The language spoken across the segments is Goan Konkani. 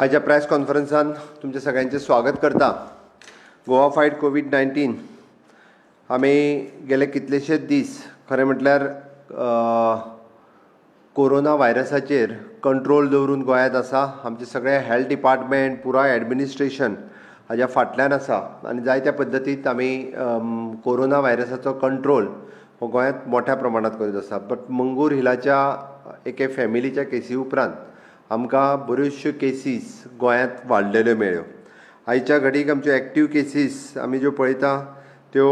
आयच्या प्रेस कॉन्फरन्सान तुमचें सगळ्यांचें स्वागत करता. Goa fight Covid 19. आमी गेले कितलेशेच दीस खरें म्हटल्यार कोरोना व्हायरसाचेर कंट्रोल दवरून गोंयांत आसा. आमचें सगळें हेल्थ डिपार्टमेंट, पुराय एडमिनिस्ट्रेशन हाज्या फाटल्यान आसा आनी जायत्या पद्दतीन आमी कोरोना व्हायरसाचो कंट्रोल हो गोंयांत मोठ्या प्रमाणांत करीत आसा. बट मंगूर हिलाच्या एके फॅमिलीच्या केसी उपरांत आमकां बऱ्योचश्यो केसीस गोंयांत वाडलेल्यो मेळ्ळ्यो. आयच्या घडीक आमच्यो एक्टीव केसीस आमी ज्यो पळयता त्यो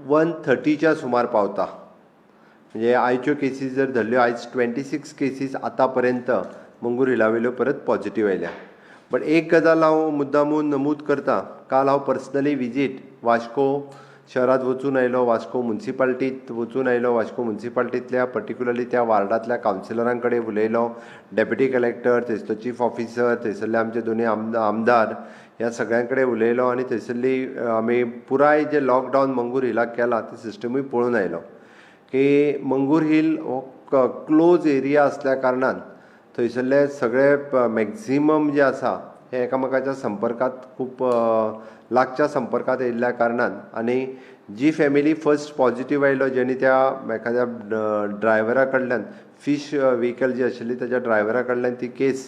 130च्या सुमार पावता. म्हणजे आयच्यो केसीस जर धरल्यो, आयज 26 केसीस आतां पर्यंत मंगूर हिला वयल्यो परत पॉझिटीव आयल्या. बट एक गजाल हांव मुद्दामून नमूद करता, काल हांव पर्सनली विजीट वास्को शहरांत वचून आयलो, वास्को मुन्सिपाल्टीत वचून आयलो. वास्को मुन्सिपाल्टींतल्या पर्टिक्युलरली त्या वार्डांतल्या कावन्सिलरां कडेन उलयलो, डेप्युटी कलेक्टर, थंयसरलो चीफ ऑफिसर, थंयसरले आमचे दोनूय आमदार, ह्या सगळ्यां कडेन उलयलो आनी थंयसरली आमी पुराय जे लॉकडावन मंगूर हिलाक केला ती सिस्टमूय पळोवन आयलो की मंगूर हिल हो क्लोज एरिया आसल्या कारणान थंयसरले सगळे मॅक्झिमम जे आसा हे एकामेकाच्या संपर्कात, खूब लागच्या संपर्कात येयल्ल्या कारणान आनी जी फॅमिली फर्स्ट पॉझिटीव आयलो, जेणी त्या एखाद्या ड्रायव्हरा कडल्यान, फिश व्हिकल जी आशिल्ली तेज्या ड्रायव्हरा कडल्यान ती केस,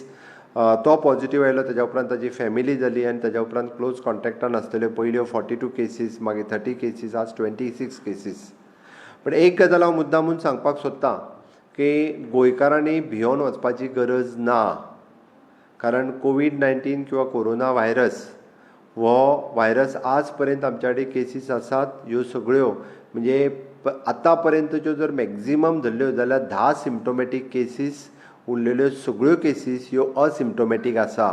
तो पॉझिटीव आयलो, तेज्या उपरांत ताजी फॅमिली जाली आनी तेज्या उपरांत क्लोज कॉन्टेक्टान आसलेल्यो पयल्यो 42 केसीस, मागीर 30 केसीस, आज 26 केसीस. पण एक गजाल हांव मुद्दामून सांगपाक सोदतां की गोंयकारांनी भियोन वचपाची गरज ना, कारण कोवीड 19 किंवा कोरोना व्हायरस हो व्हायरस आज पर्यंत आमच्या कडेन केसीस आसात ह्यो सगळ्यो, म्हणजे आतां पर्यंतच्यो जर मॅक्झिमम धरल्यो जाल्यार 10 सिमटोमॅटीक केसीस, उरलेल्यो सगळ्यो केसीस ह्यो असिमटोमॅटीक आसा.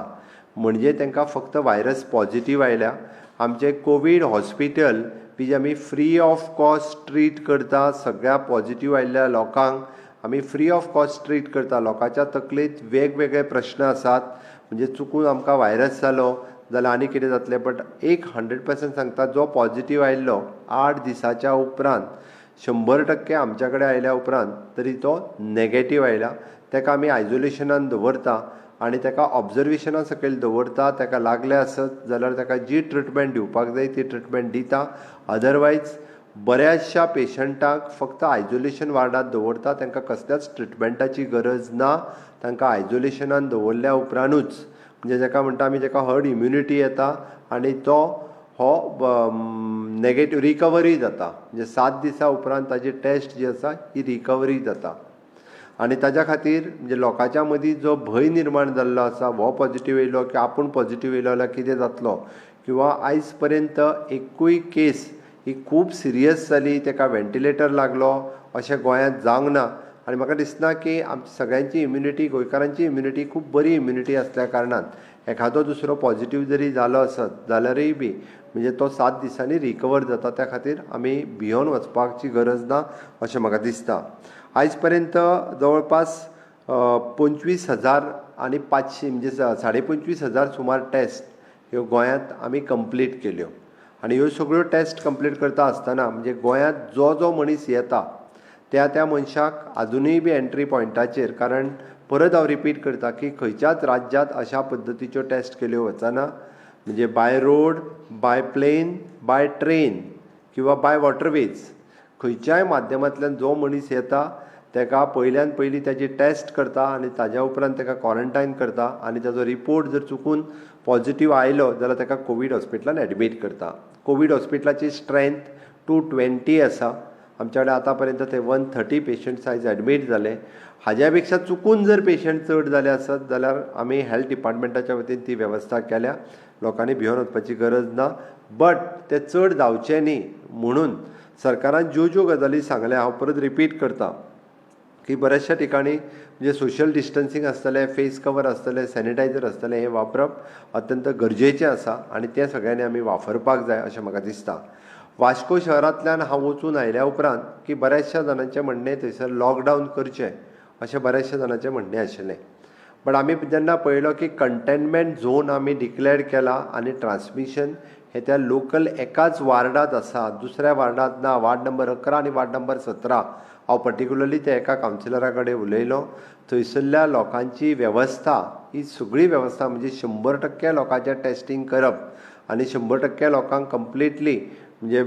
म्हणजे तांकां फक्त व्हायरस पॉझिटीव आयल्या. आमचें कोवीड हॉस्पिटल बी जे आमी फ्री ऑफ कॉस्ट ट्रीट करता, सगळ्या पॉझिटीव आयिल्ल्या लोकांक आमी फ्री ऑफ कॉस्ट ट्रीट करता. लोकांच्या तकलेंत वेगवेगळे प्रश्न आसात, म्हणजे चुकून आमकां व्हायरस जालो जाल्यार आनी कितें जातलें. बट एक 100% सांगता, जो पॉझिटीव आयिल्लो 8 दिसाच्या उपरांत 100% आमच्या कडेन आयल्या उपरांत तरी तो नेगेटीव आयला, ताका आमी आयजोलेशनान दवरता आनी ताका ऑब्जर्वेशना सकयल दवरता. ताका लागलें आसत जाल्यार ताका जी ट्रिटमेंट दिवपाक जाय ती ट्रिटमेंट दिता. अदरवायज बऱ्याचशा पेशंटाक फक्त आयजोलेशन वार्डांत दवरता, तांकां कसल्याच ट्रिटमेंटाची गरज ना. तांकां आयजोलेशनान दवरल्या उपरांतूच, म्हणजे जाका म्हणटा आमी, जाका हर्ड इम्युनिटी येता आनी तो हो नेगेटीव रिकवरी जाता. म्हणजे 7 दिसां उपरांत ताजी टेस्ट जी आसा ही रिकवरी जाता. आनी ताज्या खातीर म्हणजे लोकांच्या मदीं जो भंय निर्माण जाल्लो आसा, हो पॉझिटीव येयलो की आपूण पॉझिटीव येयलो जाल्यार कितें जातलो, किंवा आयज पर्यंत एकूय केस ही खूब सिरियस जाली, ताका व्हेंटिलेटर लागलो, अशें गोंयांत जावंक ना. आनी म्हाका दिसना की आमची सगळ्यांची इम्युनिटी, गोंयकारांची इम्युनिटी खूब बरी इम्युनिटी आसल्या कारणान एखादो दुसरो पॉझिटीव जरी जालो आसत जाल्यारूय बी म्हणजे तो 7 दिसांनी रिकवर जाता. त्या खातीर आमी भियोन वचपाची गरज ना अशें म्हाका दिसता. आयज पर्यंत जवळपास 25 हजार आनी 500, म्हणजे 25,500 सुमार टेस्ट ह्यो गोंयांत आमी कंप्लीट केल्यो. आनी ह्यो सगळ्यो टेस्ट कंप्लीट करता आसतना, म्हणजे गोंयांत जो जो मनीस येता त्या त्या मनशाक आजुनूय बी एंट्री पॉयंटाचेर, कारण परत हांव रिपीट करता की खंयच्याच राज्यांत अशा पद्दतीच्यो टेस्ट केल्यो वचना, म्हणजे by road, by plane, by train किंवा बाय वॉटरवेज, खंयच्याय माध्यमांतल्यान जो मनीस येता ताका पयल्यान पयलीं ताजी टेस्ट करता आनी ताज्या उपरांत ताका क्वॉरंटायन करता आनी ताजो रिपोर्ट जर चुकून पॉझिटीव आयलो जाल्यार ताका कोवीड हॉस्पिटलान एडमीट करता. कोवीड हॉस्पिटलाची स्ट्रेंथ 220 आसा. आमच्या कडेन आतां पर्यंत थंय 130 पेशंट्स आयज एडमीट जाले. हाज्या पेक्षा चुकून जर पेशंट चड जाले आसत जाल्यार आमी हेल्थ डिपार्टमेंटाच्या वतीन ती वेवस्था केल्या. लोकांनी भियोन वचपाची गरज ना. बट ते चड जावचे न्ही म्हणून सरकारान ज्यो ज्यो गजाली सांगल्या, हांव परत रिपीट करता की बऱ्याचशा ठिकाणी म्हणजे सोशल डिस्टन्सींग आसतलें, फेस कवर आसतलें, सॅनिटायझर आसतलें, हें वापरप अत्यंत गरजेचें आसा आनी तें सगळ्यांनी आमी वापरपाक जाय अशें म्हाका दिसता. वास्को शहरांतल्यान हांव वचून आयल्या उपरांत की बऱ्याचशा जाणांचें म्हणणें, थंयसर लॉकडावन करचें अशें बऱ्याचशा जाणांचें म्हणणें आशिल्लें. बट आमी जेन्ना पळयलो की कंटेनमेंट झोन आमी डिक्लेअर केला आनी ट्रान्समिशन हे त्या लोकल एकाच वार्डांत आसा, दुसऱ्या वार्डांत ना. वार्ड नंबर 11 आनी वार्ड नंबर 17. हांव पर्टिक्युलरली त्या एका कावन्सिलरा कडेन उलयलो. थंयसरल्या लोकांची वेवस्था ही सगळी वेवस्था म्हणजे 100% लोकांचें टेस्टींग करप आनी 100% लोकांक कंप्लिटली म्हणजे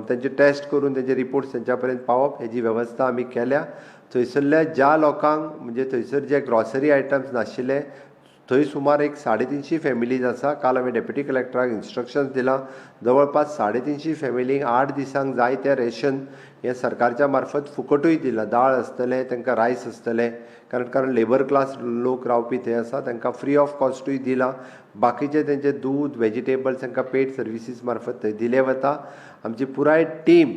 तेंचे टेस्ट करून तेंचे रिपोर्ट्स तेंच्या पर्यंत पावप हेजी वेवस्था आमी केल्या. थंयसरल्या ज्या लोकांक म्हणजे थंयसर जे ग्रॉसरी आयटम्स नाशिल्ले थंय सुमार एक 350 फॅमिलीज आसा. काल हांवें डेप्युटी कलेक्टराक इन्स्ट्रक्शन्स दिलां, जवळपास 350 फॅमिलींक 8 दिसांक जाय तें रेशन हें सरकारच्या मार्फत फुकटूय दिलां. दाळ आसतलें, तांकां रायस आसतलें, कारण लेबर क्लास लोक रावपी थंय आसा, तांकां फ्री ऑफ कॉस्टूय दिलां. बाकीचे तेंचे दूद, वेजिटेबल्स तांकां पेड सर्विसीस मार्फत थंय दिलें वता. आमची पुराय टीम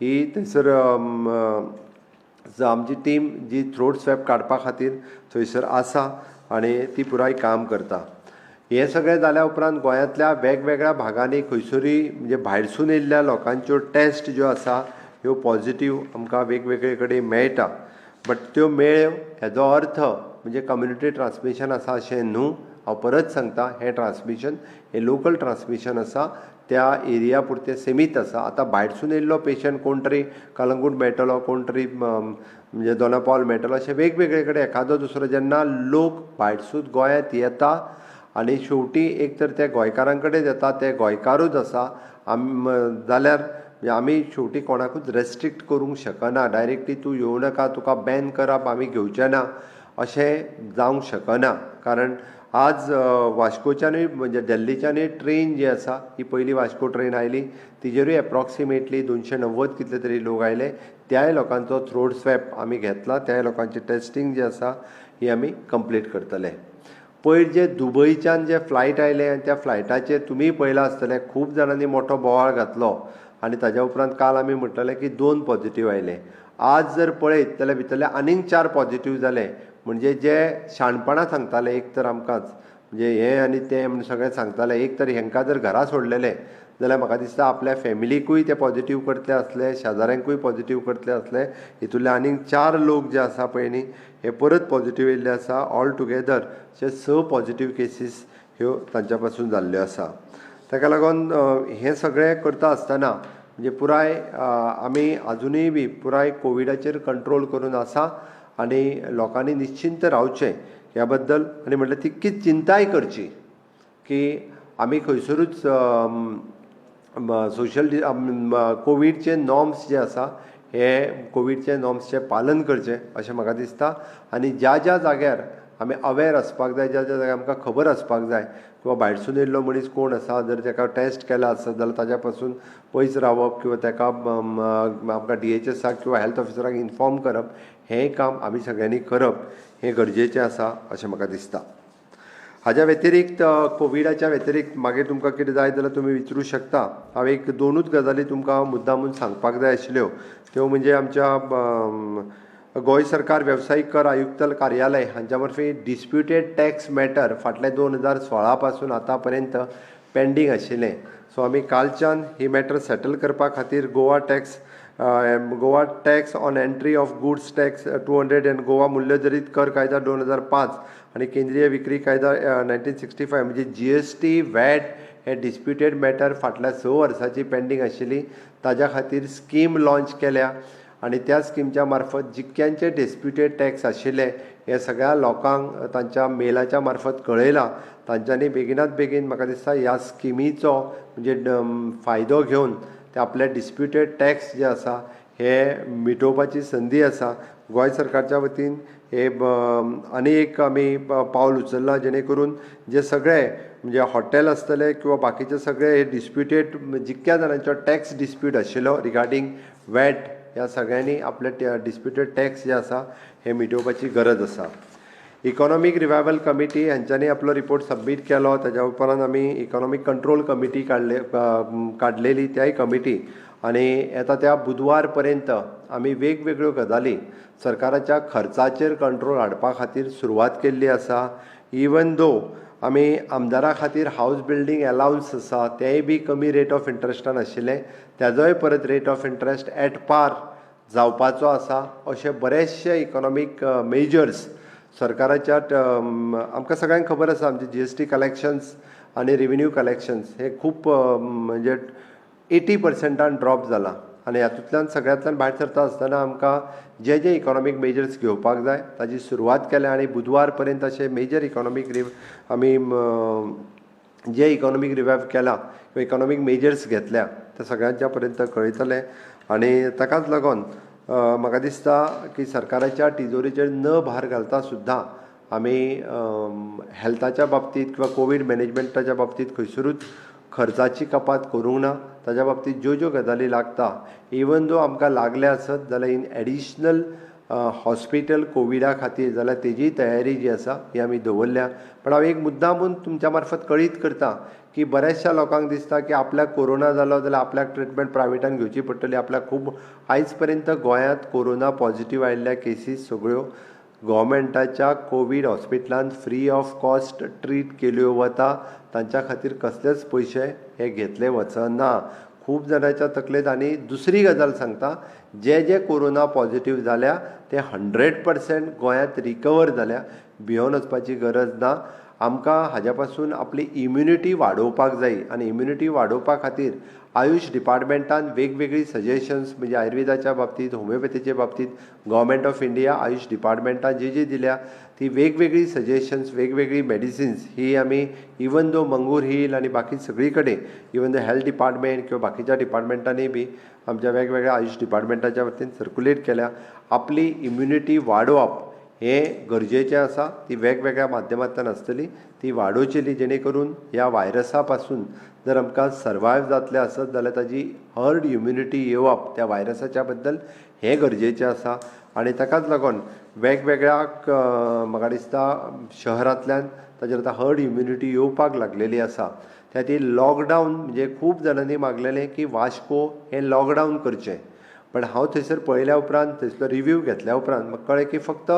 ही थंयसर, आमची टीम जी थ्रोट स्वॅब काडपा खातीर थंयसर आसा आनी ती पुराय काम करता. हें सगळें जाल्या उपरांत गोंयांतल्या वेगवेगळ्या भागांनी खंयसरूय म्हणजे भायरसून येयल्ल्या लोकांच्यो टेस्ट ज्यो आसा ह्यो पॉझिटीव आमकां वेगवेगळे कडेन मेळटा. बट त्यो मेळ्ळ्यो हेजो अर्थ म्हणजे कम्युनिटी ट्रान्समिशन आसा अशें न्हू. हांव परत सांगता, हें ट्रान्समिशन हें लोकल ट्रान्समिशन आसा, त्या एरिया पुरतें सिमीत आसा. आतां भायरसून येयल्लो पेशंट कोण तरी कलंगूट मेळटलो, कोण तरी म्हणजे दोनापावल मेळटलो, अशें वेगवेगळे कडेन एखादो दुसरो जेन्ना लोक भायरसून गोंयांत येता आनी शेवटी एक तर ते गोंयकारां कडेन येता, ते गोंयकारूच आसा जाल्यार आमी शेवटी कोणाकूच रेस्ट्रिक्ट करूंक शकना. डायरेक्टली तूं येवं नाका, तुका बॅन करप आमी घेवचे ना अशें जावंक शकना. कारण आज वास्कोच्यानूय म्हणजे दिल्लीच्यानूय ट्रेन जी आसा ही पयली वास्को ट्रेन आयली, तिजेरूय एप्रॉक्सिमेटली 290 कितले तरी लोक आयले. त्याय लोकांचो थ्रोट स्वॅब आमी घेतला, त्याय लोकांची टेस्टींग जी आसा ही आमी कंप्लीट करतले. पयर जे दुबयच्यान जे फ्लायट आयले आनी त्या फ्लायटाचेर तुमीय पळयलां आसतलें, खूब जाणांनी मोठो बोवाळ घातलो आनी ताज्या उपरांत काल आमी म्हटलें की 2 पॉझिटीव आयले. आज जर पळयत जाल्यार भितरले आनीक 4 पॉझिटीव जाले. म्हणजे जे शाणपणां सांगताले एक तर आमकांच म्हणजे हें आनी तें म्हण सगळें सांगताले, एक तर हेंकां जर घरा सोडलेले जाल्यार म्हाका दिसता आपल्या फॅमिलीकूय ते पॉझिटीव करतले आसले, शेजाऱ्यांकूय पॉझिटीव करतले आसले. हितूंतले आनीक 4 लोक जे आसा पळय न्ही हे परत पॉझिटीव येयल्ले आसा. ऑल टुगेदर अशे 6 पॉझिटीव केसीस ह्यो तांच्या पासून जाल्ल्यो आसा. ताका लागून हें सगळें करता आसतना म्हणजे पुराय आमी आजुनूय बी पुराय कोविडाचेर कंट्रोल करून आसा आनी लोकांनी निश्चिंत रावचें ह्या बद्दल आनी म्हटल्यार तितकीच चिंताय करची की आमी खंयसरूच सोशल कोविडचे नॉर्म्स जे आसा हे कोविडचे नॉर्म्सचें पालन करचें अशें म्हाका दिसता. आनी ज्या ज्या जाग्यार आमी अवेर आसपाक जाय, ज्या ज्या जाग्यार आमकां खबर आसपाक जाय किंवा भायरसून येयल्लो मनीस कोण आसा, जर ताका टेस्ट केला आसत जाल्यार ताज्या पासून पयस रावप किंवा ताका आमकां DHS किंवा हेल्थ ऑफिसराक इन्फॉर्म करप हें काम आमी सगळ्यांनी करप हें गरजेचें आसा अशें म्हाका दिसता. हाज्या व्यतिरिक्त कोविडाच्या व्यतिरिक्त मागीर तुमकां कितें जाय जाल्यार तुमी विचारूं शकता. हांव एक 2 गजाली तुमकां मुद्दामून सांगपाक जाय आशिल्ल्यो, त्यो म्हणजे आमच्या गोंय सरकार वेवसायीक कर आयुक्त कार्यालय हांच्या मार्फत डिस्प्युटेड टॅक्स मॅटर फाटल्या 2016 पासून आतां पर्यंत पेंडींग आशिल्लें. सो आमी कालच्यान ही मॅटर सेटल करपा खातीर Goa tax on entry of goods tax 200 and Goa मूल्यजरीत कर कायदा 2005 आनी केंद्रीय विक्री कायदा 1965 म्हणजे GST VAT हे डिस्प्युटेड मॅटर फाटल्या 6 वर्सांची पेंडींग आशिल्ली, ताज्या खातीर स्कीम लॉंच केल्या आनी त्या स्किमच्या मार्फत जितक्यांचे डिस्प्युटेड टॅक्स आशिल्ले हे सगळ्या लोकांक तांच्या मेलाच्या मार्फत कळयलां. तांच्यांनी बेगिनात बेगीन म्हाका दिसता ह्या स्किमीचो म्हणजे फायदो घेवन ते आपले डिस्प्युटेड टॅक्स जे आसा हे मिटोवपाची संदी आसा. गोंय सरकारच्या वतीन हे आनी एक आमी पावल उचल्लां जेणे करून जे सगळे म्हणजे हॉटेल आसतले किंवा बाकीचे सगळे हे डिस्प्युटेड जितक्या जाणांचो टॅक्स डिस्प्यूट आशिल्लो रिगार्डींग वॅट ह्या सगळ्यांनी आपले डिस्प्युटेड टॅक्स जे आसा हे मिटोवपाची गरज आसा. इकॉनॉमीक रिवायवल कमिटी हांच्यांनी आपलो रिपोर्ट सबमीट केलो. ताज्या उपरांत आमी इकॉनॉमीक कंट्रोल कमिटी काडलेली, त्याय कमिटी आनी येता त्या बुधवार पर्यंत आमी वेगवेगळ्यो गजाली सरकाराच्या खर्चाचेर कंट्रोल हाडपा खातीर सुरवात केल्ली आसा. इवन दो आमी आमदारा खातीर हावज बिल्डींग एलावन्स आसा तेंय बी कमी रेट ऑफ इंट्रस्टान आशिल्लें, ताजोय परत rate of interest at par जावपाचो आसा. अशे बरेचशे इकॉनॉमीक मेजर्स सरकाराच्या आमकां सगळ्यांक खबर आसा, आमचे जीएसटी कलेक्शन्स आनी रिवेन्यू कलेक्शन्स हे खूब म्हणजे 80%न ड्रॉप जाला आनी हातूंतल्यान सगळ्यांतल्यान भायर सरता आसतना आमकां जे जे इकॉनॉमीक मेजर्स घेवपाक जाय ताजी सुरवात केल्या आनी बुधवार पर्यंत अशे मेजर इकॉनॉमीक आमी जे इकॉनॉमीक रिवायव केला किंवा इकॉनॉमीक मेजर्स घेतल्या ते सगळ्यांच्या पर्यंत कळयतले. आनी ताकाच लागून म्हाका दिसता की सरकाराच्या तिजोरीचेर न भार घालता सुद्दां आमी हेल्थाच्या बाबतींत किंवा कोवीड मॅनेजमेंटाच्या बाबतींत खंयसरूच खर्चाची कपात करूंक ना. ताज्या बाबतींत ज्यो ज्यो गजाली लागता, इवन दो आमकां लागले आसत जाल्यार इन एडिशनल हॉस्पिटल कोविडा खातीर जाल्यार तेजी तयारी जी आसा ही आमी दवरल्या. पण हांव एक मुद्दामून तुमच्या मार्फत कळीत करता की बऱ्याचशा लोकांक दिसता की आपल्याक कोरोना जालो जाल्यार आपल्याक ट्रिटमेंट प्रायवेटान घेवची पडटली. आपल्याक खूब आयज पर्यंत गोंयांत कोरोना पॉझिटीव आयिल्ल्या केसीस सगळ्यो गोवोरमेंटाच्या कोवीड हॉस्पिटलान फ्री ऑफ कॉस्ट ट्रीट केल्यो वता. तांच्या खातीर कसलेच पयशे हे घेतले वचना. खूब जाणांच्या तकलेंत. आनी दुसरी गजाल सांगता, जे जे कोरोना पॉझिटीव जाल्या ते 100% गोंयांत रिकवर जाल्या. भियोन वचपाची गरज ना. आमकां हाज्या पासून आपली इम्युनिटी वाडोवपाक जाय आनी इम्युनिटी वाडोवपा खातीर आयुश डिपार्टमेंटान वेगवेगळी सजेशन्स म्हणजे आयुर्वेदाच्या बाबतींत, होमिओपॅथीच्या बाबतींत गव्हर्मेंट ऑफ इंडिया आयुश डिपार्टमेंटान जी जी दिल्या ती वेगवेगळी सजेशन्स, वेगवेगळी मेडिसिन्स ही आमी इवन दो मंगूर हील आनी बाकी सगळी कडेन, इवन the health department किंवा बाकीच्या डिपार्टमेंटांनी बी आमच्या वेगवेगळ्या आयुश डिपार्टमेंटाच्या वतीन सर्कुलेट केल्या. आपली इम्युनिटी वाडोवप हें गरजेचें आसा. ती वेगवेगळ्या माध्यमांतल्यान आसतली, ती वाडोवचेली, जेणे करून ह्या व्हायरसा पासून जर आमकां सर्वायव जातलें आसत जाल्यार ताजी हर्ड इम्युनिटी येवप त्या व्हायरसाच्या बद्दल हें गरजेचें आसा. आनी ताकाच लागून वेगवेगळ्या म्हाका दिसता शहरांतल्यान ताजेर आतां हर्ड इम्युनिटी येवपाक लागलेली आसा. त्या खातीर लॉकडावन म्हणजे खूब जाणांनी मागलेलें की वास्को हें लॉकडावन करचें, पण हांव थंयसर पळयल्या उपरांत, थंयसर रिव्यू घेतल्या उपरांत म्हाका कळ्ळें की फक्त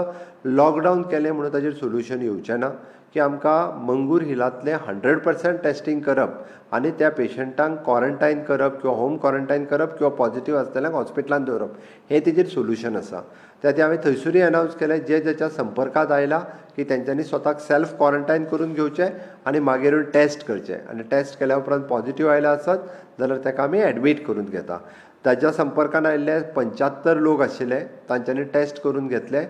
लॉकडावन केलें म्हणून ताजेर सोल्युशन येवचें ना, की आमकां मंगूर हिलांतलें 100% टेस्टींग करप आनी त्या पेशंटांक क्वॉरंटायन करप किंवा होम क्वॉरंटायन करप किंवा पॉझिटीव आसतल्यांक हॉस्पिटलान दवरप हें तेजेर सोल्युशन आसा. त्या खातीर हांवें थंयसरूय अनावन्स केलें, जे ज्याच्या संपर्कांत आयला की तेंच्यांनी स्वताक सेल्फ क्वॉरंटायन करून घेवचें आनी मागीर टेस्ट करचें आनी टेस्ट केल्या उपरांत पॉझिटीव आयला आसत जाल्यार ताका आमी एडमीट करून घेता. ताज्या संपर्कान आयिल्ले 75 लोक आशिल्ले, तांच्यांनी टेस्ट करून घेतले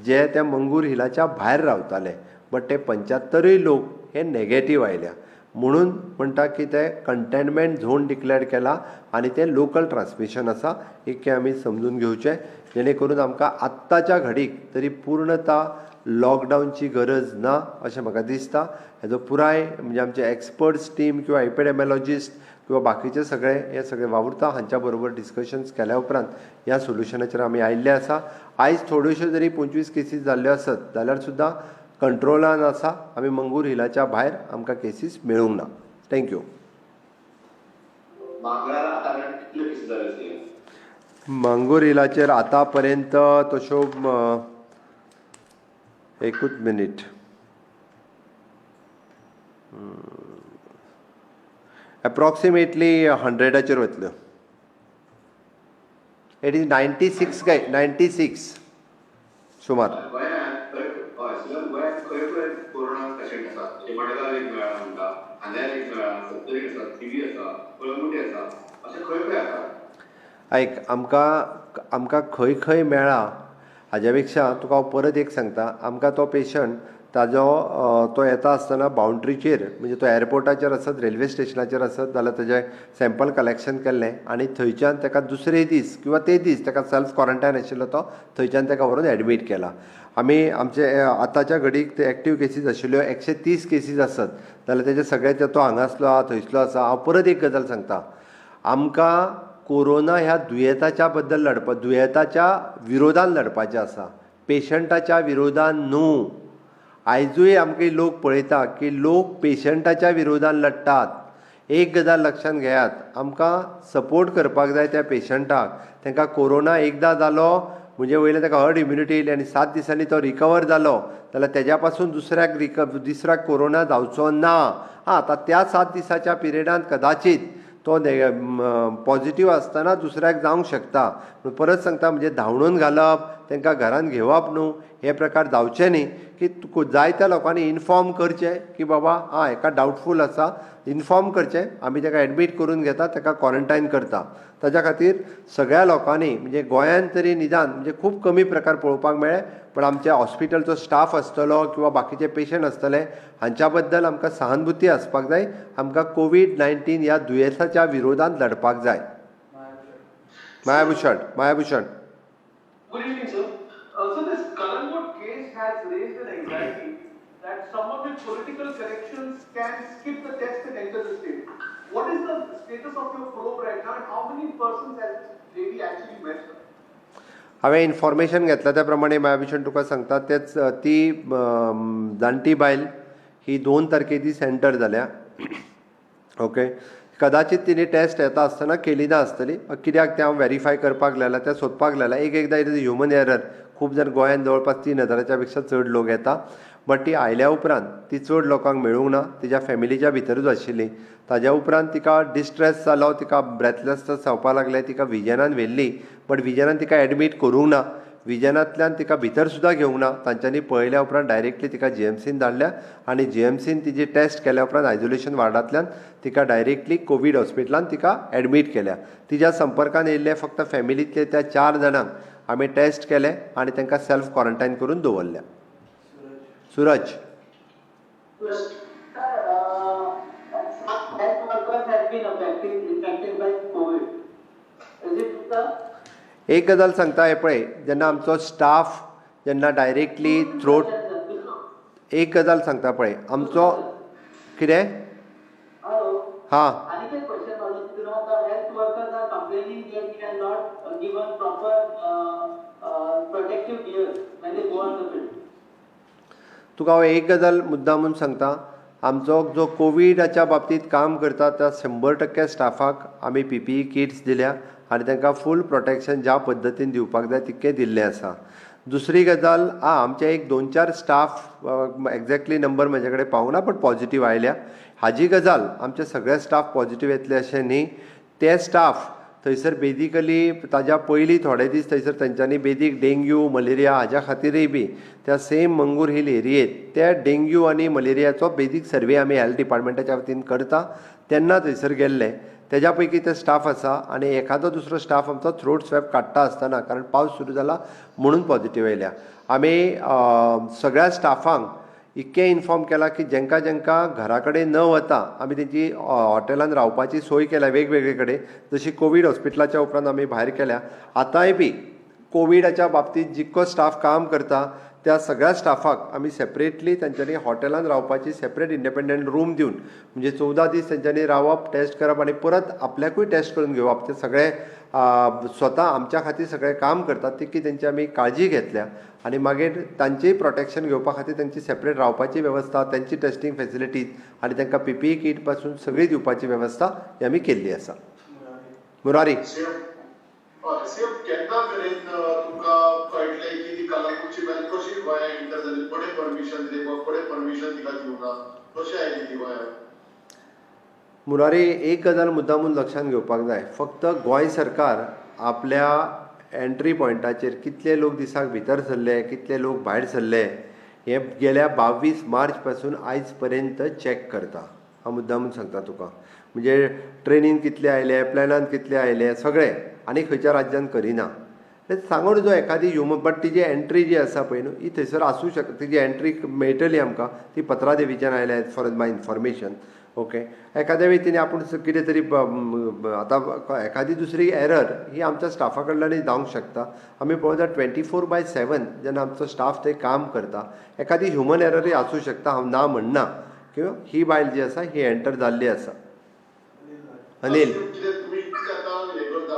जे त्या मंगूर हिलाच्या भायर रावताले, बट ते 75 लोक हे नेगेटीव आयल्या. म्हणून म्हणटा की ते कंटेनमेंट झोन डिक्लेअर केला आनी ते लोकल ट्रान्समिशन आसा इतकें आमी समजून घेवचें, जेणे करून आमकां आत्ताच्या घडीक तरी पूर्णता लॉकडावनची गरज ना अशें म्हाका दिसता. हेजो पुराय म्हणजे आमचे एक्सपर्ट्स टीम किंवा एपिडेमॉलॉजिस्ट किंवा बाकीचे सगळे हे सगळे वावुरता हांच्या बरोबर डिस्कशन्स केल्या उपरांत ह्या सोल्युशनाचेर आमी आयिल्ले आसा. आयज थोड्योश्यो जरी 25 केसीस जाल्ल्यो आसत जाल्यार सुद्दां कंट्रोलान आसा. आमी मंगूर हिलाच्या भायर आमकां केसीस मेळूंक ना. Thank you. Mangur हिलाचेर आतां पर्यंत तश्यो, एकूच मिनीट, एप्रॉक्सिमेटली 100 वतल्यो. It is 96 काय 96 सुमार. आयक, आमकां आमकां खंय खंय मेळ्ळा हाज्या पेक्षा तुका हांव परत एक सांगता. आमकां तो पेशंट ताजो तो येता आसतना बाउंड्रीचेर म्हणजे तो एअरपोर्टाचेर आसत, रेल्वे स्टेशनाचेर आसत जाल्यार ताजें सॅम्पल कलेक्शन केल्लें आनी थंयच्यान ताका दुसरे दीस किंवा ते दीस ताका सेल्फ क्वॉरंटायन आशिल्लो तो थंयच्यान ताका व्हरून एडमीट केला. आमी आमचे आतांच्या घडीक ते एक्टीव केसीस आशिल्ल्यो 130 केसीस आसत जाल्यार तेजे सगळे तो हांगासलो आहा थंयसलो आसा. हांव परत एक गजाल सांगता, आमकां कोरोना ह्या दुयेंताच्या बद्दल लडपा, दुयेंताच्या विरोधान लडपाचें आसा, पेशंटाच्या विरोधान न्हू. आयजूय आमकां लोक पळयता की लोक पेशंटाच्या विरोधान लडटात. एक गजाल लक्षांत घेयात, आमकां सपोर्ट करपाक जाय त्या पेशंटाक. तांकां कोरोना एकदां जालो म्हणजे वयल्यान ताका हर्ड इम्युनिटी येयली आनी 7 दिसांनी तो रिकवर जालो जाल्यार तेज्या पासून दुसऱ्याक कोरोना जावचो ना. हां, आतां त्या 7 दिसाच्या पिरियडान कदाचीत तो पॉझिटीव आसतना दुसऱ्याक जावंक शकता. पूण परत सांगता, म्हणजे धांवडून घालप, तांकां घरान घेवप न्हू, हे प्रकार जावचे न्ही की तुका जायत्या लोकांनी इन्फॉर्म करचें की बाबा आं हेका डावटफूल आसा, इन्फॉर्म करचें, आमी ताका एडमीट करून घेता, ताका क्वॉरंटायन करता. ताच्या खातीर सगळ्या लोकांनी म्हणजे गोंयांत तरी निदान म्हणजे खूब कमी प्रकार पळोवपाक मेळ्ळे, पण आमच्या हॉस्पिटलचो स्टाफ आसतलो किंवा बाकीचे पेशंट आसतले हांच्या बद्दल आमकां सहानुभूती आसपाक जाय. आमकां कोवीड-19 ह्या दुयेंसाच्या विरोधांत लढपाक जाय. Mayabhushan, Mayabhushan. Good evening, sir. So this Calangute case has raised an anxiety that someone with political connections can skip the test and enter the state. What is the status of your probe right now, and how many persons has this lady actually met, sir? हांवें इन्फॉर्मेशन घेतला त्या प्रमाणे मायाभूषण तुका सांगता, तेच ती जाणटी बायल ही 2 तारखे दीस एंटर जाल्या. ओके, कदाचित तिने टेस्ट येता आसतना केली ना आसतली, कित्याक तें हांव वेरीफाय करपाक लायला, तें सोदपाक लायला. एक एकदां it is human error. खूब जाण गोंयांत जवळपास 3000 पेक्षा चड लोक येता, बट ती आयल्या उपरांत ती चड लोकांक मेळूंक ना, तिच्या फॅमिलीच्या भितरूच आशिल्ली. ताज्या उपरांत तिका डिस्ट्रेस जालो, तिका ब्रेथलेसनेस जावपाक लागलें, तिका विजनान व्हेल्ली, बट विजनान तिका एडमीट करूंक ना, विजनांतल्यान तिका भितर सुद्दां घेवंक ना. तांच्यांनी पळयल्या उपरांत डायरेक्टली तिका जीएमसीन धाडल्या आनी जीएमसीन तिजी टेस्ट केल्या उपरांत आयसोलेशन वार्डांतल्यान तिका डायरेक्टली कोवीड हॉस्पिटलान तिका एडमीट केल्या. तिज्या संपर्कान येयल्ले फक्त फॅमिलींतले त्या 4 जाणांक आमी टेस्ट केले आनी तांकां सेल्फ क्वॉरंटायन करून दवरल्या. सूरज. Sir, some health workers have been affected, infected by COVID. Is it true, sir? एक गजाल सांगता, हे पळय, जेन्ना आमचो स्टाफ जेन्ना डायरेक्टली थ्रोट, एक गजाल सांगता पळय, आमचो कितें Hello. हां. आनीक एक question was, the health workers are complaining that they are not given proper protective gear when they go on the field. तुका हांव एक गजाल मुद्दामून सांगता, आमचो जो कोविडाच्या बाबतींत काम करता त्या 100% स्टाफाक आमी पीपीई किट्स दिल्या आनी तांकां फूल प्रोटेक्शन ज्या पद्दतीन दिवपाक जाय तितकें दिल्लें आसा. दुसरी गजाल, आं आमचे एक 2-4 स्टाफ, एग्जॅक्टली नंबर म्हजे कडेन पावूंक ना, पण पॉझिटीव आयल्या. हाजी गजाल आमचे सगळे स्टाफ पॉझिटीव येतले अशें न्ही. ते स्टाफ थंयसर बेजिकली ताज्या पयलीं थोडे दीस थंयसर तेंच्यांनी बेजीक डेंग्यू, मलेरिया हाज्या खातीरय बी त्या सेम मंगूर हिल एरियेत त्या डेंग्यू आनी मलेरियाचो बेजीक सर्वे आमी हेल्थ डिपार्टमेंटाच्या वतीन करता तेन्ना थंयसर गेल्ले. तेज्या पैकी ते स्टाफ आसा आनी एखादो दुसरो स्टाफ आमचो थ्रोट स्वॅब काडटा आसतना, कारण पावस सुरू जाला म्हणून पॉझिटीव येयल्या. आमी सगळ्या स्टाफांक इतकें इन्फॉर्म केलां की जेंकां जेंकां घरा कडेन न वता आमी तेंची हॉटेलान रावपाची सोय केल्या वेगवेगळे कडेन, जशी कोवीड हॉस्पिटलाच्या उपरांत आमी भायर केल्या. आतांय बी कोविडाच्या बाबतींत जितको स्टाफ काम करता त्या सगळ्या स्टाफाक आमी सेपरेटली तेंच्यांनी हॉटेलान रावपाची सेपरेट इंडिपेंडंट रूम दिवन, म्हणजे 14 दीस तेंच्यांनी रावप, टेस्ट करप आनी परत आपल्याकूय टेस्ट करून घेवप. ते सगळे स्वता आमच्या खातीर सगळें काम करतात तितकी तेंची आमी काळजी घेतल्या आनी मागीर तांचीय प्रोटेक्शन घेवपा खातीर तेंची सेपरेट रावपाची वेवस्था, तेंची टेस्टींग फेसिलिटीज आनी तांकां पीपीई कीट पासून सगळी दिवपाची वेवस्था ही आमी केल्ली आसा. मुरारी. सीएम, केन्ना मेरेन तुमकां कळटलें की ती कलंगूटची बायल कशी गोंयांत एंटर जाली, कोणें परमिशन दिलें वा कोणें परमिशन तिका दिवंक ना, कशी आयली ती गोंयांत? मुरारी, एक गजाल मुद्दामून लक्षांत घेवपाक जाय, फक्त गोंय सरकार आपल्या एंट्री पॉयंटाचेर कितले लोक दिसाक भितर सरले, कितले लोक भायर सरले हे गेल्या 22 मार्च पासून आयज पर्यंत चॅक करता. हांव मुद्दामून सांगता तुका, म्हणजे ट्रेनीन कितले आयले, प्लेनान कितले आयले, सगळे, आनी खंयच्या राज्यान करिना. सांगून जो एखादी ह्युमन, बट तिजी एंट्री जी आसा पळय न्हू, ही थंयसर आसूं शकता, तिजी एंट्री मेळटली आमकां, ती पत्रादेवीच्यान आयल्या as far as my information. Okay, एखाद्या वेळी तिणें आपूण कितें तरी आतां एखादी दुसरी एरर ही आमच्या स्टाफा कडल्यानूय जावंक शकता. आमी पळोवता 24/7 जेन्ना आमचो स्टाफ थंय काम करता, एखादी ह्युमन एररूय आसूं शकता, हांव ना म्हणना. किंवा ही बायल जी आसा ही एंटर जाल्ली आसा. अनिल, तुमी आतां हें करता,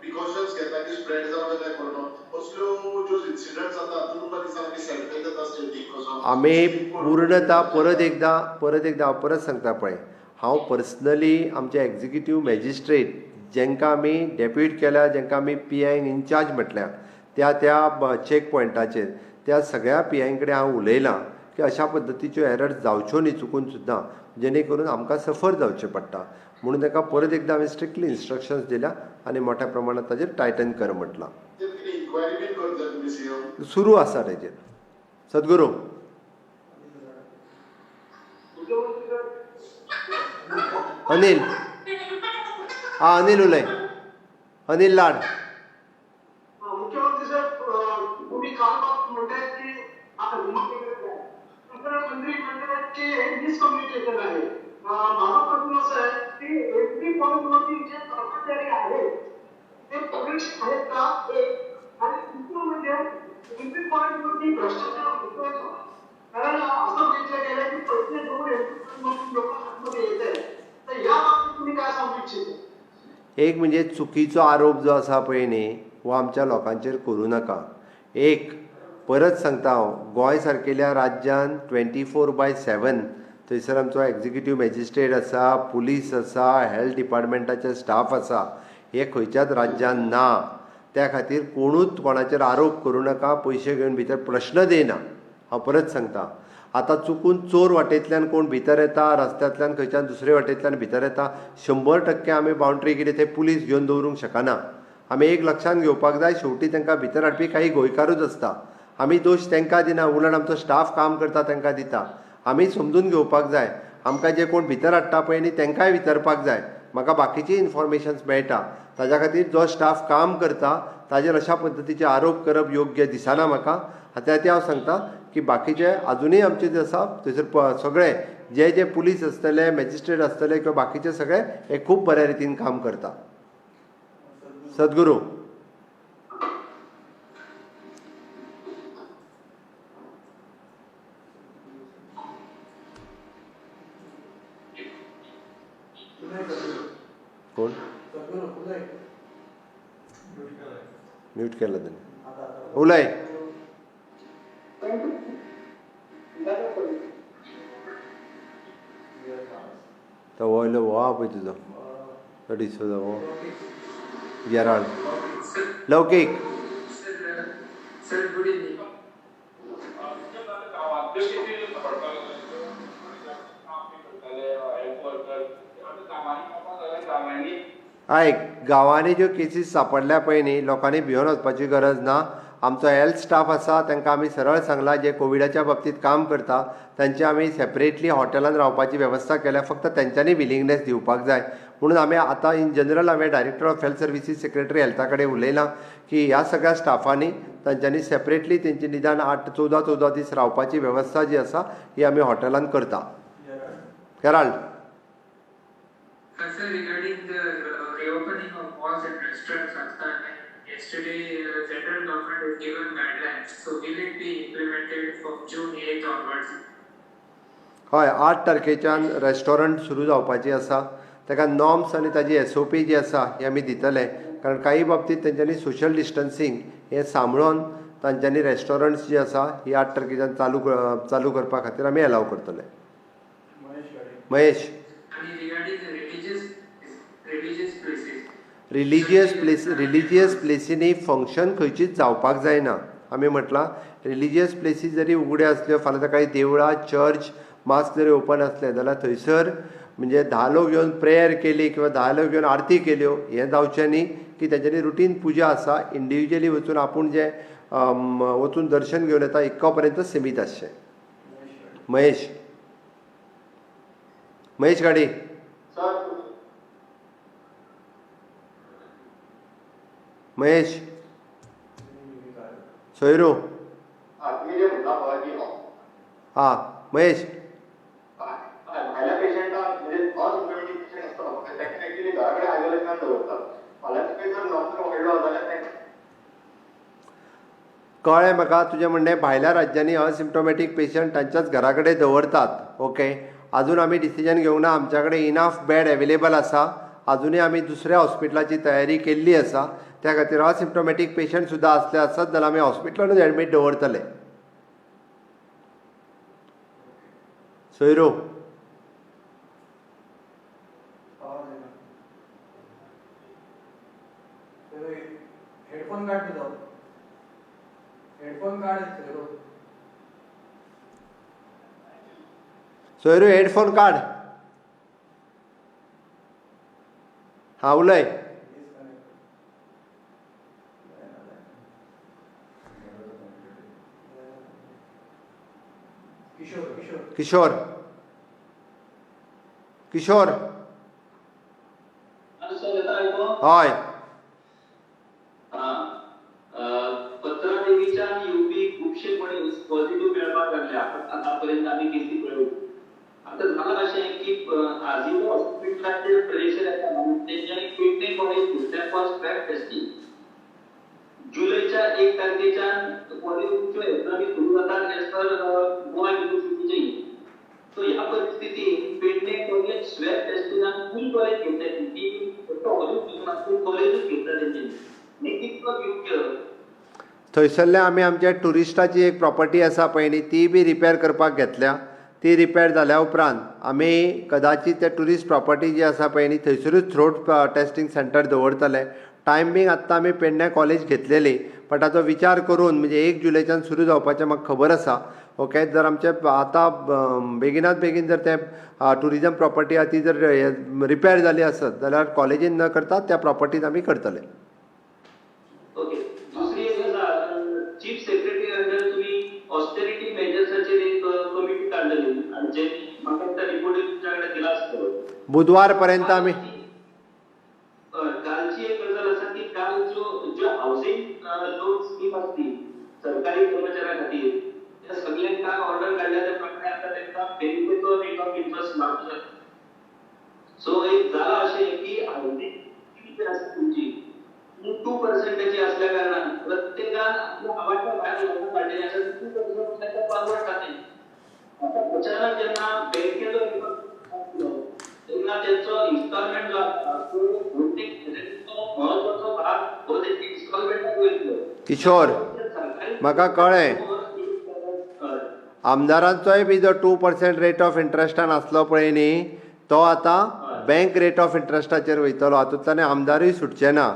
प्रिकॉशन्स घेता की स्प्रेड जावं जाय कोरोना, असल्यो ज्यो इन्सिडंट जाता तुमकां दिसता की सॅनिटायज जाता स्टेटीक कसो? आमी पूर्णता परत एकदा हांव परत सांगता पळय, हांव पर्सनली आमचे एग्जिक्युटीव मॅजिस्ट्रेट जेंकां आमी डेप्यूट केल्या, जेंकां आमी पी I in-charge म्हटल्या त्या त्या चॅक पॉयंटाचेर त्या सगळ्या पी I कडेन हांव उलयलां की अशा पद्दतीच्यो एरर जावच्यो न्ही चुकून सुद्दां, जेणे करून आमकां सफर जावचें पडटा. म्हणून ताका परत एकदां हांवें स्ट्रिक्टली इन्स्ट्रक्शन्स दिल्या आनी मोठ्या प्रमाणात ताजेर टायटन कर म्हटलां. इन्क्वायरी बीन करतले तुमी सीएम? सुरू आसा तेजेर. सद्गुरू. अनिल, हा अनिल उलय, अनिल लाड. मुख्यमंत्री साहेब, तुम्ही काल म्हणतायत की आता मंत्री म्हणतात की हे मिसकम्युनिकेशन आहे. माझा प्रश्न असा आहे की एसटी कॉलेजमधील जे कर्मचारी आहेत ते पोलीस आहेत का एक, आणि दुसरं म्हणजे एसटी कॉलेजवरती भ्रष्टाचार होतोय का? कारण असं बघितलं गेलं की पैसे घेऊन एसटी कॉलेजमधून लोक आतमध्ये येत आहेत, तर या बाबतीत तुम्ही काय सांगू इच्छिता? एक म्हणजे चुकीचो आरोप जो आसा पळय न्ही हो आमच्या लोकांचेर करूं नाका. एक परत सांगता हांव, गोंय सारकेल्या राज्यान 24/7 थंयसर आमचो एग्जिक्युटीव मॅजिस्ट्रेट आसा, पुलीस आसा, हेल्थ डिपार्टमेंटाचे स्टाफ आसा. हे खंयच्याच राज्यान ना. त्या खातीर कोणूच कोणाचेर आरोप करूं नाका, पयशे घेवन भितर प्रश्नच येना. हांव परत सांगता, आतां चुकून चोर वाटेंतल्यान कोण भितर येता, रस्त्यांतल्यान खंयच्यान दुसरे वाटेंतल्यान भितर येता, 100% आमी बाउंड्री कितें थंय पुलीस घेवन दवरूंक शकना. आमी एक लक्षांत घेवपाक जाय, शेवटी तांकां भितर हाडपी काही गोंयकारूच आसता. आमी दोश तांकां दिना, उलट आमचो स्टाफ काम करता तांकां दिता. आमी समजून घेवपाक जाय, आमकां जे कोण भितर हाडटा पळय न्ही तांकांय विचारपाक जाय. म्हाका बाकीची इन्फॉर्मेशन्स मेळटा, ताज्या खातीर जो स्टाफ काम करता ताजेर अशा पद्दतीचे आरोप करप योग्य दिसना म्हाका. त्या खातीर हांव सांगता की बाकीचे आजुनूय आमचे जे आसा थंयसर सगळे जे जे पुलीस आसतले, मॅजिस्ट्रेट आसतले किंवा बाकीचे सगळे हे खूब बऱ्या रितीन काम करता. सद्गुरू. कोण म्यूट केला त्याने? उलय. तो वयलो हो पळय तुजो तो डिसोजा हो Gerald Laukik. Sir, good evening. आयक, गांवांनी ज्यो केसीस सापडल्या पळय न्ही, लोकांनी भिवन वचपाची गरज ना. आमचो हेल्थ स्टाफ आसा तांकां आमी सरळ सांगलां, जे कोविडाच्या बाबतींत काम करता तांचे आमी सेपरेटली हॉटेलान रावपाची वेवस्था केल्या. फक्त तेंच्यांनी विलिंगनेस दिवपाक जाय म्हणून आमी आतां इन जनरल हांवें director of health services, secretary हेल्था कडेन उलयलां की ह्या सगळ्या स्टाफांनी तांच्यांनी सेपरेटली तेंची निदान 8, 14, 14 दीस रावपाची वेवस्था जी आसा ही आमी हॉटेलान करता. Gerald. Sir, regarding the reopening of malls and restaurants, yesterday central government has given guidelines. So will it be implemented from June 8th onwards? हय, 8 तारखेच्यान रेस्टॉरंट सुरू जावपाची आसा. ताका नॉर्म्स आनी ताजी SOP जी आसा ही आमी दितले, कारण काही बाबतींत तेंच्यांनी सोशल डिस्टन्सींग हें सांबाळून तांच्यांनी रेस्टॉरंट्स जी आसा ही 8 तारखेच्यान चालू करपा खातीर आमी एलाव करतले. महेश. रिलिजियस प्लेसींनी फंक्शन खंयचीच जावपाक जायना. आमी म्हटलां रिलिजियस प्लेसी जरी उगड्यो आसल्यो, फाल्यां सकाळीं देवळां, चर्च, मास्क जरी ओपन आसलें जाल्यार थंयसर म्हणजे 10 लोक येवन प्रेयर केली किंवा 10 लोक येवन आरती केल्यो हें जावचें न्ही. की तेंच्यांनी रुटीन पुजा आसा, इंडिविज्युअली वचून आपूण जें वचून दर्शन घेवन येता इतको पर्यंत सिमीत आसचें. महेश, महेश गाडी. महेश सोयरू. हा महेश, भायल्या पेशंटाक म्हणजे असिम्टोमॅटीक पेशंट आसता तांकां एक्चुअली घरा कडेन आयसोलेशनान दवरतात. फाल्यां सकाळी जर नंबर वाडलो जाल्यार कळ्ळें म्हाका तुजें म्हणणें, भायल्या राज्यांनी असिम्टोमॅटीक पेशंट तांच्याच घरा कडेन दवरतात. ओके, आजून आमी डिसिजन घेवंक ना. आमच्या कडेन इनाफ बेड अवेलेबल आसा. आजुनूय आमी दुसऱ्या हॉस्पिटलाची तयारी केल्ली आसा. त्या खातीर असिम्टोमॅटीक पेशंट सुद्दां आसले आसत जाल्यार आमी हॉस्पिटलानूच एडमीट दवरतले. सोयरू. हेडफोन काड तुजो, हेडफोन काड सोयरू. सोयरू हेडफोन काड. हा उलय. किशोर, किशोर. सर, येता आयको? हय. पत्रादेवीच्यान येवपी खुबशे मनीस पॉझिटिव्ह मेळपाक लागले. आतापर्यंत आमी केसी पळयली. आतां जालां अशें की आजिलो हॉस्पिटलाचेर प्रेशर येता आनी तेंच्यांनी पेडणे कॉलेज घेतल्या फॉर स्वॅब टेस्टींग. जुलैच्या 1 तारखेच्यान कॉलेजीच्यो एक्झामी सुरू जातात एज पर गोवा युनिव्हर्सिटीचे. सो ह्या परिस्थितीत पेडणे कॉलेज स्वॅब टेस्टिंगाक फूल कॉलेज घेतले ती, फक्त हॉलूच घेवना, फूल कॉलेजूच घेतला तेंच्यांनी. हें कितपत योग्य? थंयसरले आमी आमच्या ट्युरिस्टाची एक प्रॉपर्टी आसा पळय न्ही, ती बी रिपेर करपाक घेतल्या. ती रिपेर जाल्या उपरांत आमी कदाचीत त्या ट्युरिस्ट प्रॉपर्टी जी आसा पळय न्ही, थंयसरूच थ्रोट टेस्टींग सेंटर दवरतले. टायम बींग आत्तां आमी पेडण्या कॉलेज घेतलेली, बट ताचो विचार करून, म्हणजे 1 जुलयच्यान सुरू जावपाचें म्हाका खबर आसा. ओके, जर आमचे आतां बेगिनात बेगीन जर ते ट्युरिजम प्रॉपर्टी आहा ती जर रिपेर जाली आसत जाल्यार कॉलेजीन न करता त्या प्रॉपर्टीन आमी करतले. ओके, दुसरी एक आसा, चीफ सेक्रेटरी अंडर तुम्ही ऑस्टेरिटी मेजर्साचेर एक कमिटी काडलेली आनी जे म्हाका दिसता रिपोर्ट तुमच्या कडेन दिला आसतलो. बुधवार पर्यंत आमी कालची एक गजाल आसा की काल ज्यो ज्यो हावसिंग लोन स्कीम आसली सरकारी कर्मचाऱ्यां खातीर, त्या सगळ्यांक काल ऑर्डर काडल्या. त्या प्रमाणे आतां तांकां बँकेचो रेट ऑफ इंट्रस्ट लागू जाता. सो एक जाला अशें की हावसिंग स्कीम जी आसा तुमची 2%ची असल्या कारणान प्रत्येकान आपल्या आवाच्या भायर लोकां काडलेली आसा. 2% ताका परवडटा तें. आतां अचानक जेन्ना बँकेचो rate of आसलो तेन्ना तेंचो इन्स्टॉलमेंट जो आसा तो भोवतेक म्हत्वाचो भाग हो तेंची इन्स्टॉलमेंटाक वयतलो. किशोर, सरकारी म्हाका कळ्ळें. आमदारांचोय बी जो 2% रेट ऑफ इंट्रस्टान आसलो पळय न्ही, तो आतां बँक रेट ऑफ इंट्रस्टाचेर वयतलो. हातूंतल्यान आमदारूय सुटचे ना.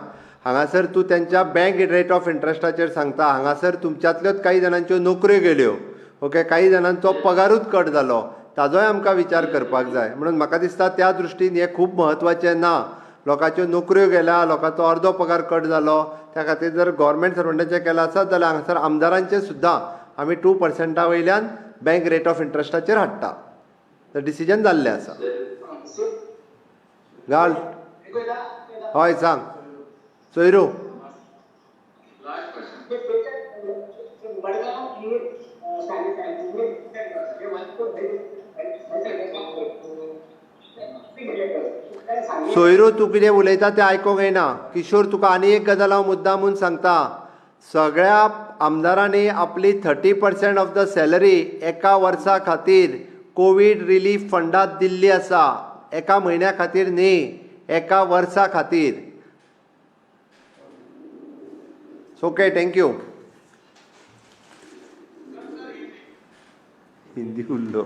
हांगासर तूं तेंच्या बँक रेट ऑफ इंट्रस्टाचेर सांगता, हांगासर तुमच्यांतल्योच काही जाणांच्यो नोकऱ्यो गेल्यो, ओके, काही जाणांचो पगारूच कट जालो, ताजोय आमकां विचार करपाक जाय. म्हणून म्हाका दिसता त्या दृश्टीन हें खूब म्हत्वाचें ना. लोकांच्यो नोकऱ्यो गेल्या, लोकांचो अर्दो पगार कट जालो. त्या खातीर जर गोवोरमेंट सर्वंटाचें केलां आसत जाल्यार हांगासर आमदारांचें सुद्दां आमी 2%ा वयल्यान बँक रेट ऑफ इंट्रस्टाचेर हाडटा. डिसिजन जाल्लें आसा. घाल. हय, सांग सोयरू. Last question. Madgaon सोयरू, तूं कितें उलयता तें आयकोंक येना. किशोर, तुका आनी एक गजाल हांव मुद्दामून सांगता. सगळ्या आमदारांनी आपली 30% ऑफ the salary एका वर्सा खातीर कोवीड रिलीफ फंडात दिल्ली आसा. एका म्हयन्या खातीर न्ही, एका वर्सा खातीर. Okay, thank you. Hindi उरलो.